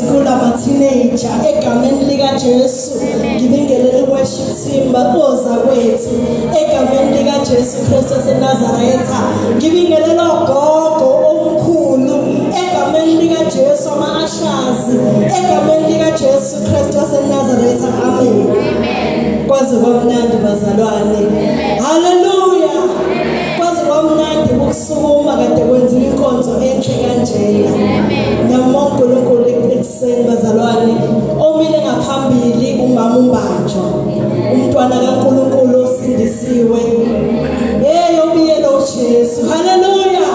school, ama-teenager, egameni likaJesu. Ngibingelele i-worship team, baboza kwethu, egameni likaJesu Kristu waseNazaretha. Ngibingelela ogogo, omkhulu, egameni likaJesu, ama-ushers, egameni likaJesu Kristu waseNazaretha. Amen. Kwaze kwamnandi, bazalwane. Haleluya. Kwaze kwamnandi ukusukuma kade kwenziwa inkonzo enhle kanjena. Ngiyambonga uNkulunkulu ekuseni, bazalwane. Omile ngaphambili umama uMbanjwa, umntwana kaNkulunkulu osindisiwe. Hey, obiyelo uJesu. Haleluya.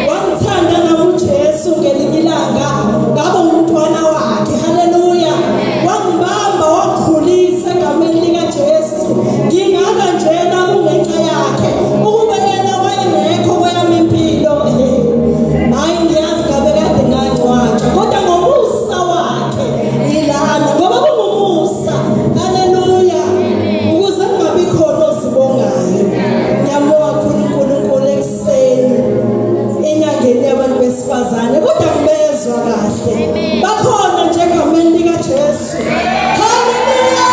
Wangithanda nami uJesu ngelinye ilanga, ngabe umntwana wakhe. Haleluya. Wangibamba, wangikhulisa egameni likaJesu. Ngingaka njena kungenxa yakhe. Ukube yena wayengekho kweyami impilo, hayi, ngiyazi ngabe kade ngangcwatshwa, kodwa ngomusa wakhe ngilana, ngoba kungumusa. Haleluya. Ukuze kungabi khona ozibongayo. Ngiyambonga kakhulu uNkulunkulu ekuseni, enyangeni yabantu besifazane, kodwa ngibezwa kahle, bakhona nje egameni likaJesu. Haleluya.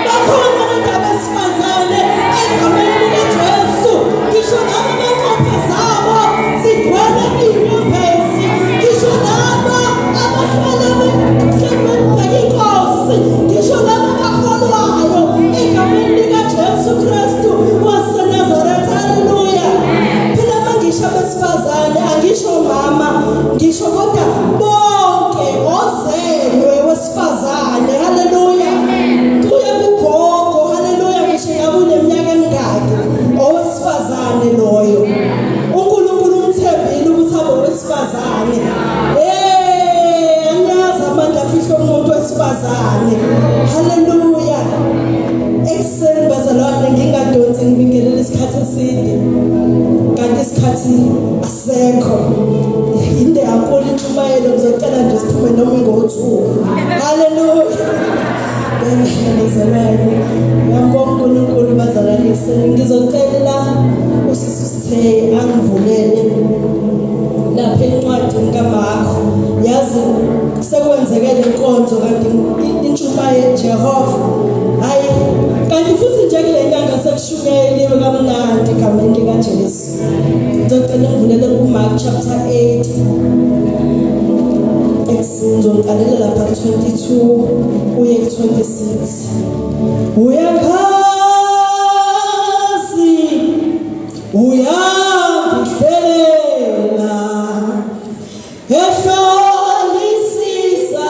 Bakhona abantu abesifazane egameni likaJesu, ngisho laba abanqopha zabo zigcwele iy'nyembezi, ngisho laba abahlala bebheka inkosi, ngisho laba abakholwayo egameni likaJesu Kristu waseNazaretha. Haleluya. Phela mangisho abesifazane, angisho mama, ngisho kodwa bonke ozelwe wesifazane. Haleluya. Kuye kugogo, haleluya, ngisho ngabe uneminyaka emingaki, owesifazane loyo uNkulunkulu umthembile ukuthi abe owesifazane. Eh, angazi amandla afihlwe umuntu wesifazane. Haleluya. Ekuseni, bazalwane, ngingadonsi, ngibingelela isikhathi eside, kanti isikhathi asekho. Inde kakhulu intshumayelo, ngizocela nje siphume noma ngo-2. Haleluya. Bazalwane, ngiyambonga uNkulunkulu, bazalwane, ekuseni. Ngizocela usisi Sithe angivulele lapha encwadini kaMarko. Yazi sekwenzeke lenkonzo, kanti intshumayelo, Jehova, hayi, kanti futhi nje kule nyanga sekushunyayeliwe kamnandi egameni likaJesu. Ngizocela ngivulele kuMark chapter 8 ekuseni, ngizoqalela lapha ku-22 uye ku-26. Uyakhazi, uyangihlelela, ehlolisisa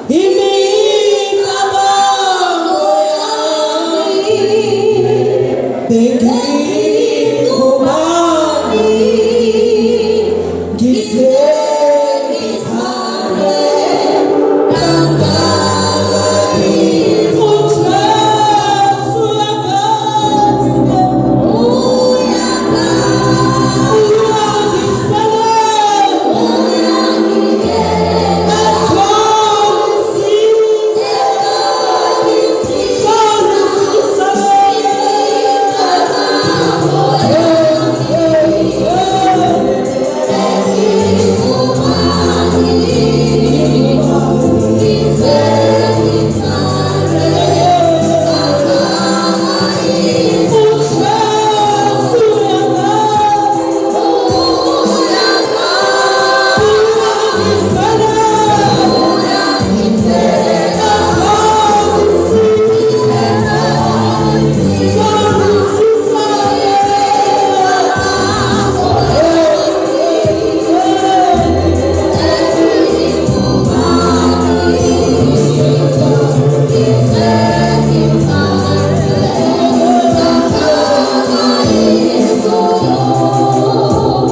imicabango yami. Bengingubani, ngize ngithande kangaka? uJesu uyakazi, uyangihlelela, ehlolisisa, hlolisisa. Hey, hey, hey. uJesu uyakazi, uyangihlelela, ehlolisisa, hlolisisa. Hey, hey, hey.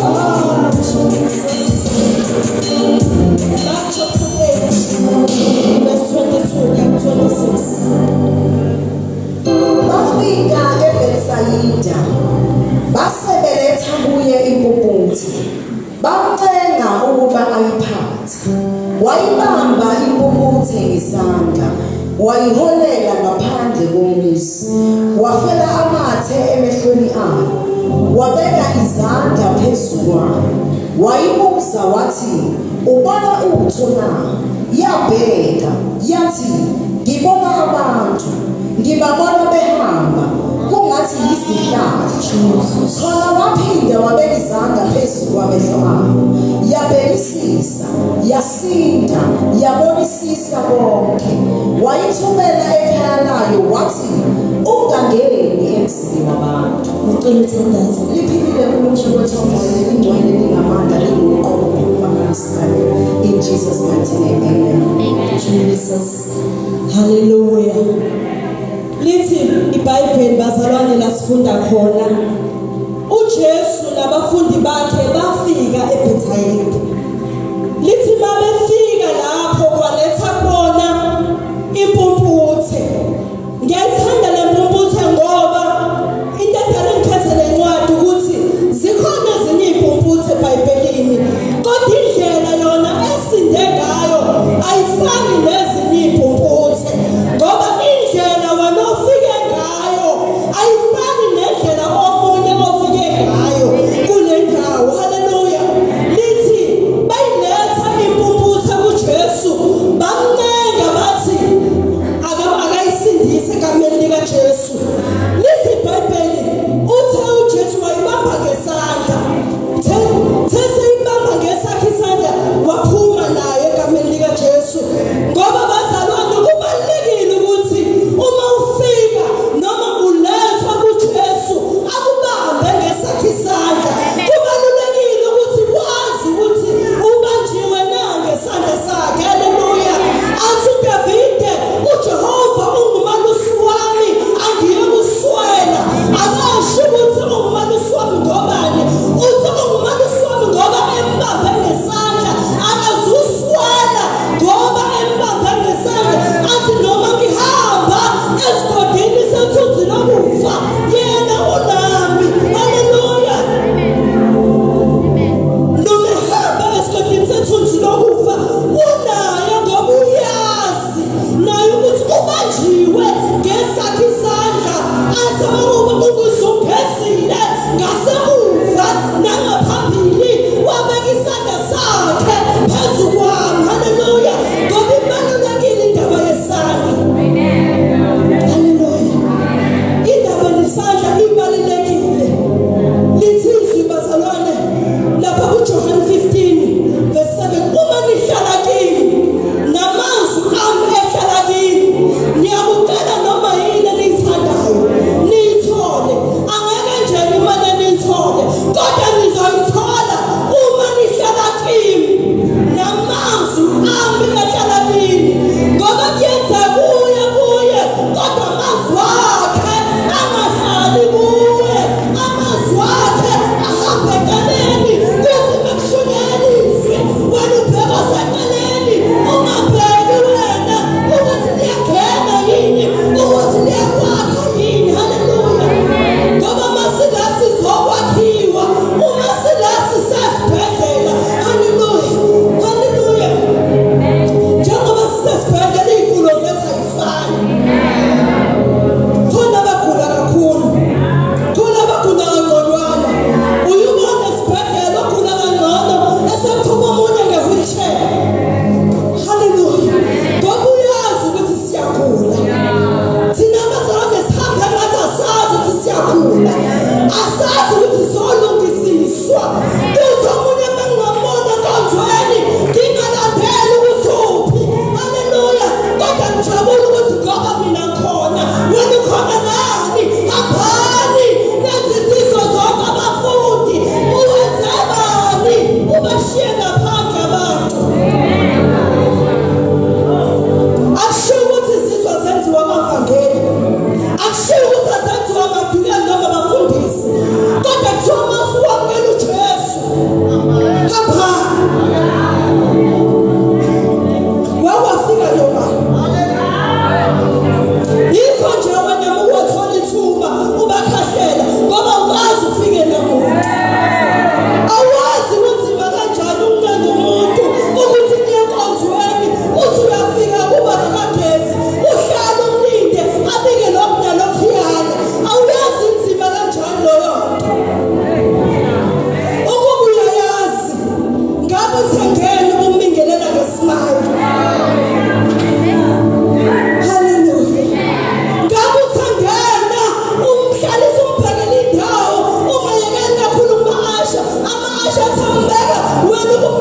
Ah, Jesus. Mark chapter 8, verse 22 and 26. Bafika eBethsayida, base beletha kuye impumputhe, bamcenga ukuba ayiphathe. Wayibamba impumputhe ngesandla, wayiholela ngaphandle komuzi, wafela amathe emehlweni ayo, wabeka izandla phezu kwayo. Wayibuza wathi, Ubona utho na? Yabheka, yathi, Ngibona abantu, ngibabona behamba, kungathi yizihlahla. Khona waphinde wabeka izandla phezu kwamehlo ayo. Yabhekisisa, yasinda, yabonisisa konke. Wayithumela ekhaya layo wathi, Ungangeni emzini wabantu. Ngicela uthandaze. Liphilile uNkulunkulu wethu ongcwele, lingcwele, lingamandla, linguqobo, khuluma ngalesikhathi. In Jesus' mighty name, amen. Jesus. Hallelujah. Lithi iBhayibheli bazalwane lasifunda khona. uJesu nabafundi bakhe bafika eBethayida. Lithi mabefika lapho kwaletha kubona impumputhe. Ngiyayithanda le mpumputhe ngoba into edala ngikhethe le ncwadi ukuthi zikhona ezinye iy'mpumputhe eBhayibhelini kodwa indlela yona esinde ngayo ayifani nezinye iy'mpumputhe ngoba indlela wena ofike ngayo ayifani nendlela omunye ofike ngayo kule ndawo. Haleluya! Lithi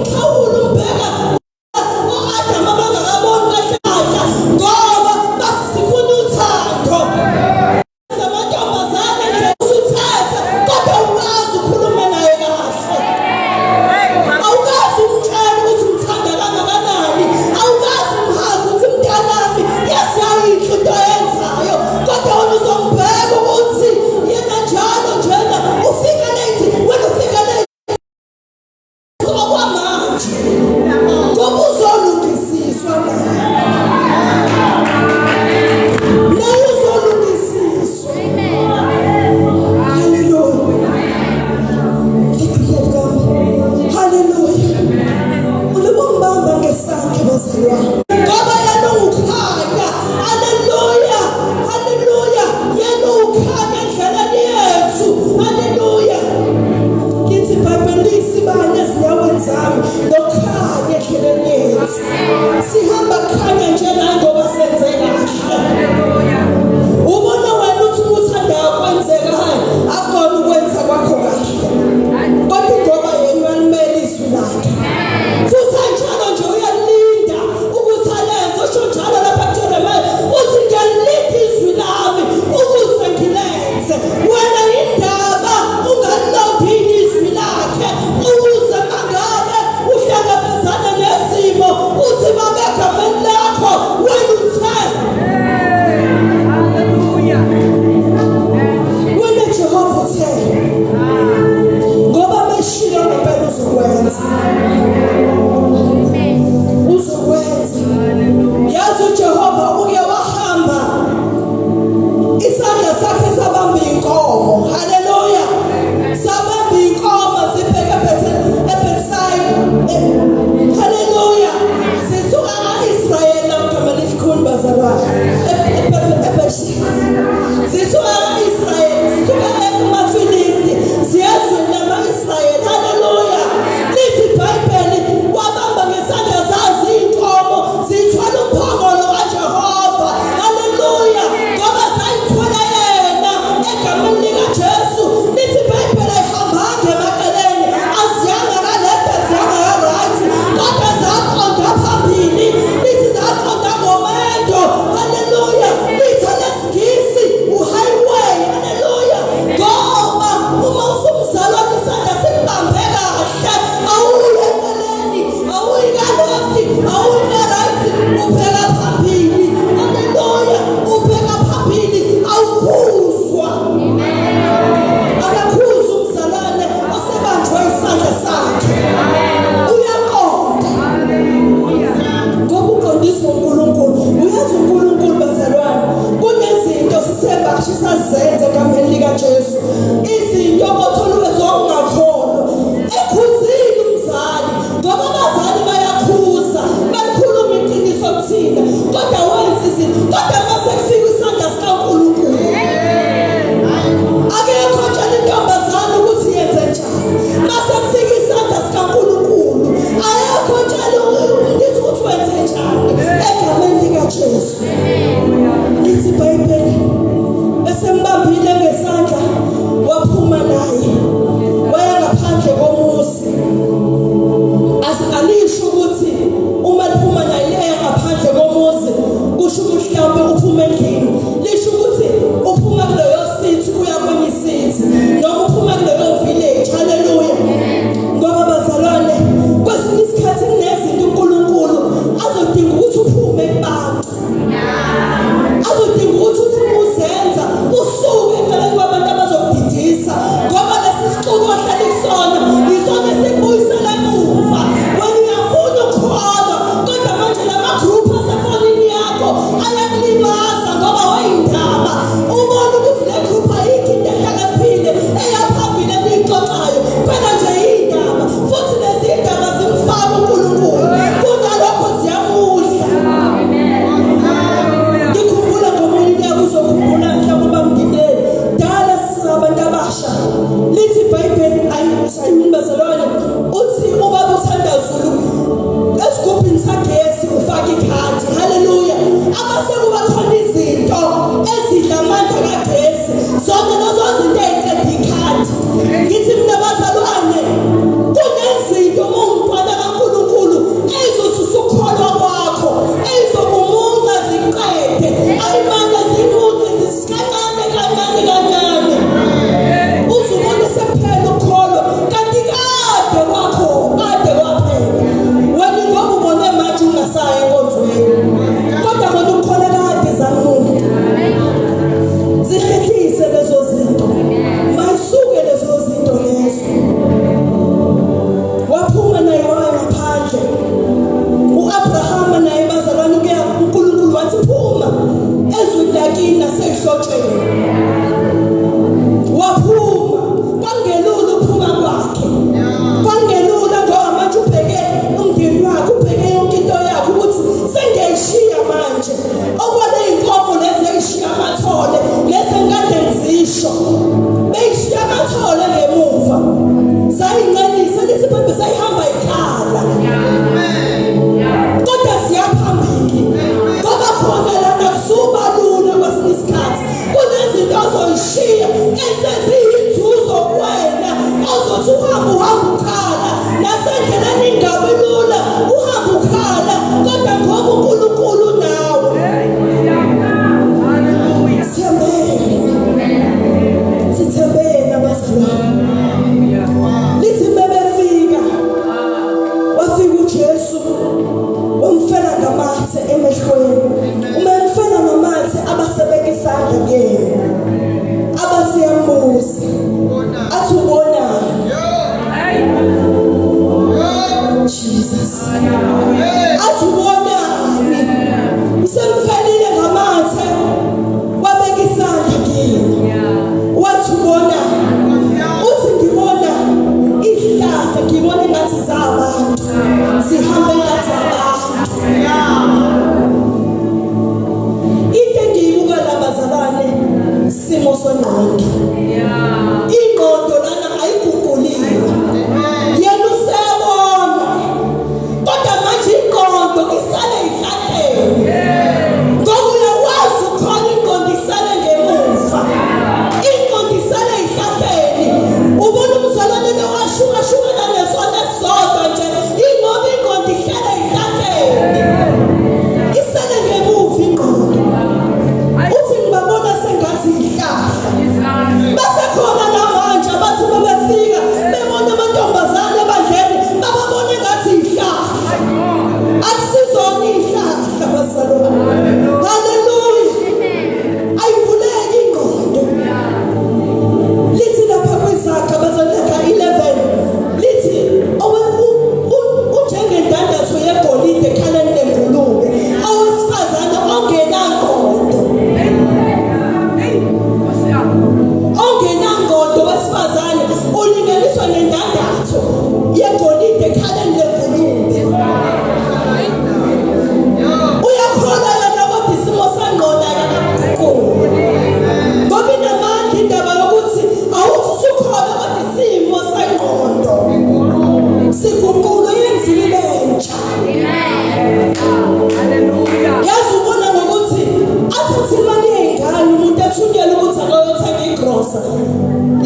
Umxhawula umbheka o-Adamu abangakaboni kahle kahle ngoba basifuna uthando. Amantombazane nje usuthethe kodwa awukazi ukhulume naye kahle. Awukazi umtshele ukuthi umthanda kangakanani. Awukazi umhage ukuthi mntanami yazi yayinhle into oyenzayo kodwa wena uzombheka ukuthi yena njalo njena ufika late wena ufika late okwamanje ngoba uzolungisiswa naye naye uzolungisiswa. Haleluya, haleluya. Ulibongibamba ngesakhe bazalwane ngoba yena ukhanya. Haleluya, haleluya, yena ukhanya endleleni yethu. Haleluya. Lithi iBhayibheli liyisibane ezinyaweni zami nokukhanya endleleni yethu. Sihamba kukhanya nje nangoba senze kahle. Ubona wena uthi uthanda kwenzeka hayi akona ukwenza kwakho kahle. Kodwa ngoba yena uyalimela izwi lakhe. Futhi anjalo nje uyalinda ukuthi alenze usho njalo lapha kuJeremiya uthi ngiyalinda izwi lami ukuze ngilenze. Wena indaba ungalilondini izwi lakhe ukuze mangabe uhlangabezana nezimo uthi babe egameni lakho wena uthe Hallelujah. wena Jehova uthe ngoba meshilo ngempela uzokwenza uzokwenza. Yazi uJehova uke wahamba isandla sakhe sabamba inkomo. Haleluya, sabamba inkomo zibheke eBethsaida. Haleluya, zisuka ka-Israyeli namgama likhulu bazalwane zisuka ka-Israyeli zisuka kumaFilisti ziyezweni lama-Israyeli. Haleluya, lithi iBhayibheli wabamba ngesandla zazi iy'nkomo zithwala umphongolo kaJehova. Haleluya, ngoba zayithwala yena egameni likaJesu. Lithi iBhayibheli ayihambanga emaceleni, aziyanga ka-left, aziyanga ka-right.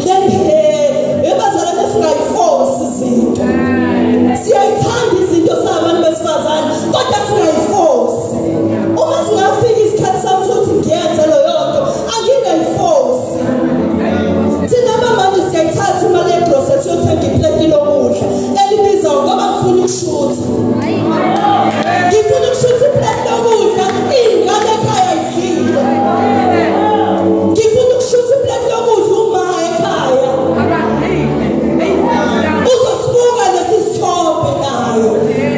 Siyayifosa le ebazalwane, singayifosi izinto. Siyayithanda izinto sabantu besifazane, kodwa singayifosi. Uma singafika isikhathi sami sokuthi ngiyenze leyo nto, angingayifosi. Thina manje siyayithatha imali yegrocery, siyothenga ipleti lokudla elibizayo ngoba ngifuna ukushutha, ngifuna ukushutha ipleti lokudla, iy'ngane ekhaya idlile. Ngifuna ukushutha ipleti lokudla, uma ekhaya uzosibuka lesi sithombe nayo,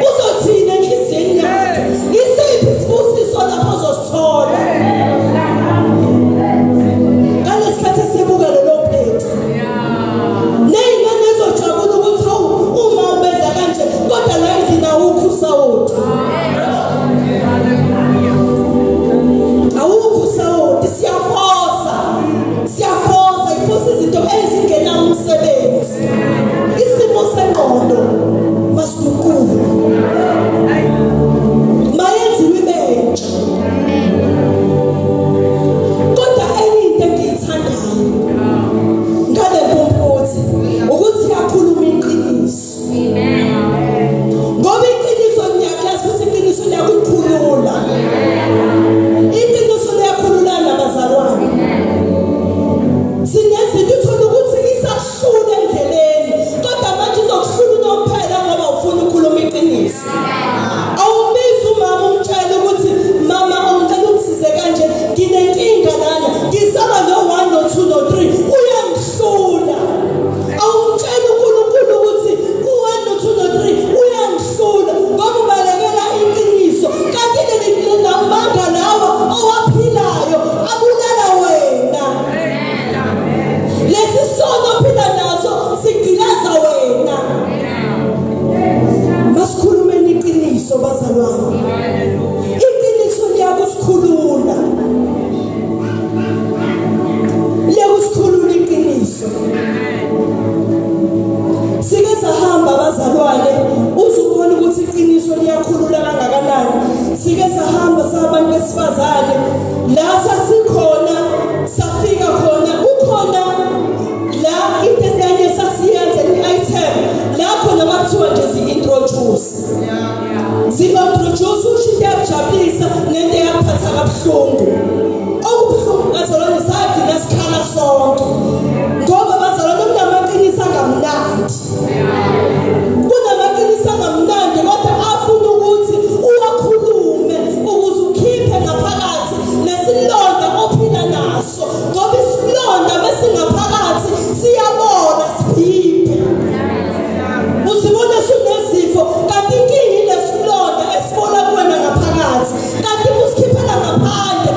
uzothini enhliziyweni yakhe? Isiphi isibusiso lapho ozosithola ngalesikhathi esibuka lelo pleti? Ney'ngane ezojabula ukuthi hawu, uma ubenza kanje, kodwa la endlini awukho usawoti, awukho usawoti. Siyafosa, siyafosa, ifosa izinto ezingenawo umsebenzi. Isimo sengqondo masiguqule, mayenziwe ibentsha. Kodwa enye into engiyithandayo ngale mpumputhe ukuthi iyakhuluma iqiniso, ngoba iqiniso, ngiyaklazi ukuthi iqiniso liyakukhulula, iqiniso liyakhululana bazalwane. Sinezinto uthola ukuthi isakuhlula endleleni, kodwa manje izokuhlula unomphela ngoba ufuna ukukhuluma iqiniso. Awumbizi umama umtshele ukuthi, "Mama, ungicela ungisize kanje, nginenkinga lana, ngisaba no-1, no-2, no-3, uyangihlula." Awumtshela uNkulunkulu ukuthi u-1, no-2, no-3 uyangihlula, ngoba ubalekela iqiniso, kanti leli lamanga lawa owaphilayo abulala wena. Lesi sono ophila naso sigqilaza wena. Masikhulumeni iqiniso bazalwane, iqiniso liyakusikhulula, liyakusikhulula iqiniso. Sike sahamba abazalwane, uzubona ukuthi iqiniso liyakhulula kangakanani. Sike sahamba sabantu besifazane, la sasikhona, safika khona, kukhona la into enye sasiyenze, i-item la khona bakuthiwa nje zi-introduce, zi-introduce, usho into eyakujabulisa nento eyakuphatha kabuhlungu. Okubuhlungu bazalwane, sagcina sikhala sonke, ngoba bazalwane kunamaqiniso angamnandi, kunamaqiniso angamnandi, kodwa afuna ukuthi uwakhulume ukuze ukhiphe ngaphakathi nesilonda ophila naso, ngoba isilonda besingaphakathi siyabona, siphiphe, uzibona sunezifo, kanti inkinga ilesilonda esibola kuwena ngaphakathi, kanti usikhiphela ngaphandle.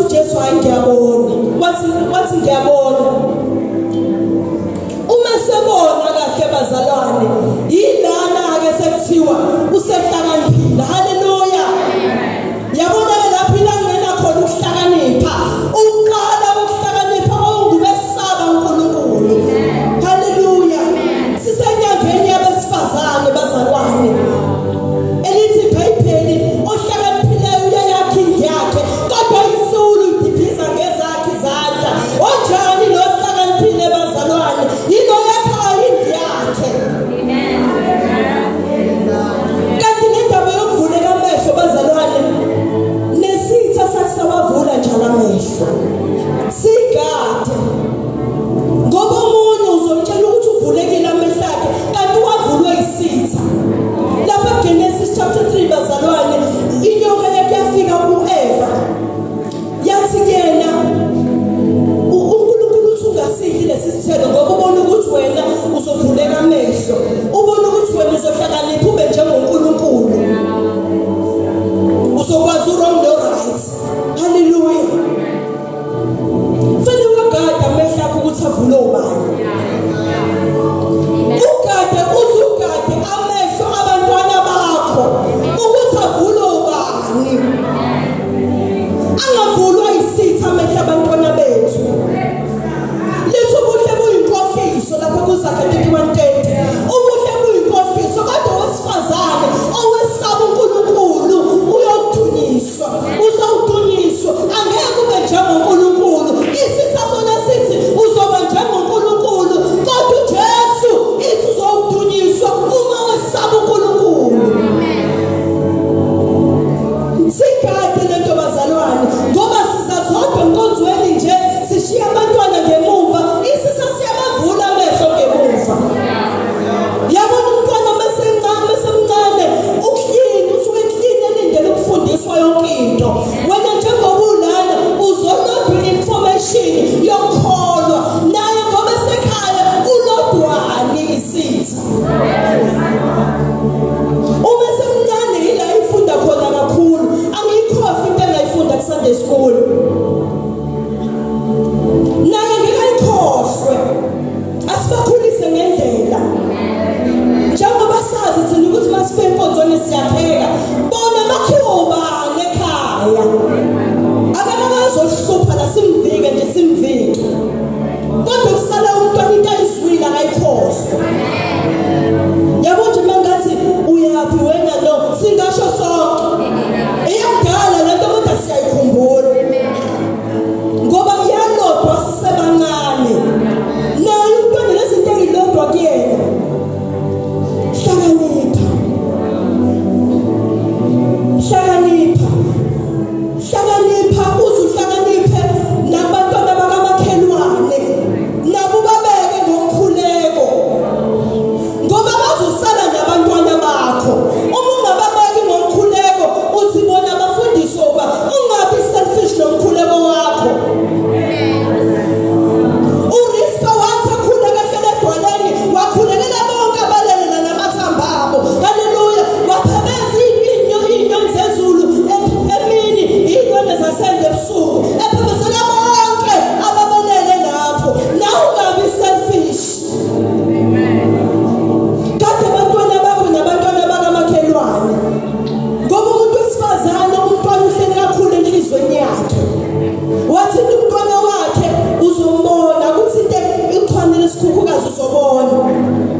uJesu hayi ngiyabona wathi wathi ngiyabona uma sebona kahle bazalwane yilana ke sekuthiwa usehlakaniphile haleluya yabona ke lapho ila kungena khona ukuhlakanipha uqala ukuhlakanipha ongubesaba uNkulunkulu haleluya sisenyangeni yabesifazane bazalwane elithi iBhayibheli ohlakaniphileyo uyayakha indlu yakhe kodwa isulu idibhiza ngezakhe izandla onjani lo ohlakaniphile bazalwane yilo yakhayo indlu yakhe kanti le ndaba yokuvuleka amehlo bazalwane nesitha sakusawavula njalo amehlo sigade ngoba omunye uzomtshela ukuthi uvulekile amehlo akhe kanti wavulwe isitha lapha kuGenesis chapter 3 bazalwane inyoka yakhe yafika ku-Eva yathi kuyena uNkulunkulu uthi ungasidli lesi sithelo ngoba ubona ukuthi wena uzovuleka amehlo ubona ukuthi wena uzohlakanipha ube njengoNkulunkulu uzokwazi u-wrong no-right haleluya Fanele wagada amehlo akho ukuthi avule obani. Ugade uze ugade amehlo abantwana bakho ukuthi avule obani. Angavulwa isitha amehlo abantwana bethu. Lithi ubuhle buyinkohliso lapho kuZakhe 31:30. Ubuhle buyinkohliso kodwa owesifazane owesaba uNkulunkulu uyodunyiswa. Uzawudunyiswa angeke ube njengoNkulunkulu. Isitha sona sithi uzoba njengoNkulunkulu, kodwa uJesu ithi uzowudunyiswa uma wesaba uNkulunkulu. Sigade lento bazalwane ngoba sizazodwa enkonzweni nje sishiya abantwana ngemuva isisa siyabavula amehlo ngemuva. Yabona umntwana mesencane mesemncane uklini usuke eklini elindele ukufundiswa yonke into. Wena njengoba ulana uzolodwa information yokholwa naye ngoba esekhaya ulodwani isitha. Uma esemncane yila ifunda khona kakhulu. Angiyikhohlwa into engayifunda ku Sunday school. Naye ngeke ayikhohlwe. Asibakhulise ngendlela. Njengoba sazi thina ukuthi masifike enkonzweni siyapheka. Bona bakhiwe ubani ekhaya? Akakazohlupha la simvike nje simvike. Kodwa kusala umntwana into ayizwile akayikhohlwa. Yabo nje mangathi uyaphi wena no singasho sonke. Iyakudala lento kodwa siyayikhumbula. Ngoba iyalodwa sisebancane. Naye umntwana lezinto eyilodwa kuyena. Hlakanipha. Hlakanipha. Hlakanipha uze uhlakaniphe nabantwana bakamakhelwane. Nabo babeke ngomkhuleko. Ngoba bazosala nabantwana bakho. Uma ungababeki ngomkhuleko uthi bona bafundiswe uba ungabi selfish nomkhuleko wakho. URispa wathi akhuleka ehlele edwaleni wakhulekela bonke abalele namathambo abo. Haleluya. Waphebeza iy'nyoni zezulu emini, iy'lwane zasendle ebusuku. Ephebezela bonke ababelele lapho. Nawe ungabi selfish. Kade abantwana bakho nabantwana bakamakhelwane. Ngoba umuntu wesifazane umntwana uhleli kakhulu enhlizweni yakhe. Wathi umntwana wakhe uzombona ukuthi into ikhona lesikhukhukazi uzobona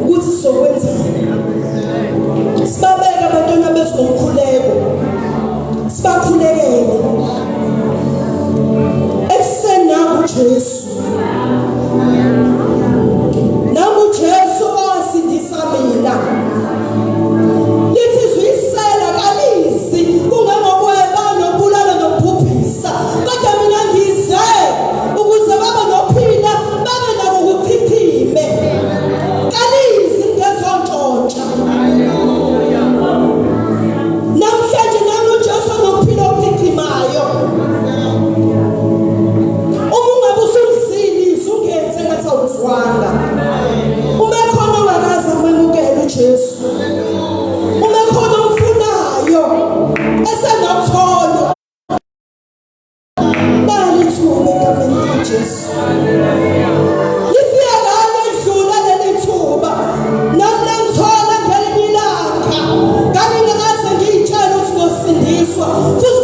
ukuthi sizokwenzani. Sibabeke abantwana bethu ngomkhuleko. Sibakhulekele. Ekuseni nangu uJesu. Nangu uJesu owasindisa mina. Lithi izwisela kalisi kungengokweba nokubulala nokubhubhisa kodwa mina ngize ukuze babe nophila babe nako kuchichime. Kalisi ngezontshontsha. Namhlanje nangu uJesu nokuphila okuchichimayo. Uma ungabe Jesu. Lifika ngalo idlula leli thuba. Nami nangithola ngelinye ilanga. Ngangingakaze ngiyitshele ukuthi ngosindiswa. Futhi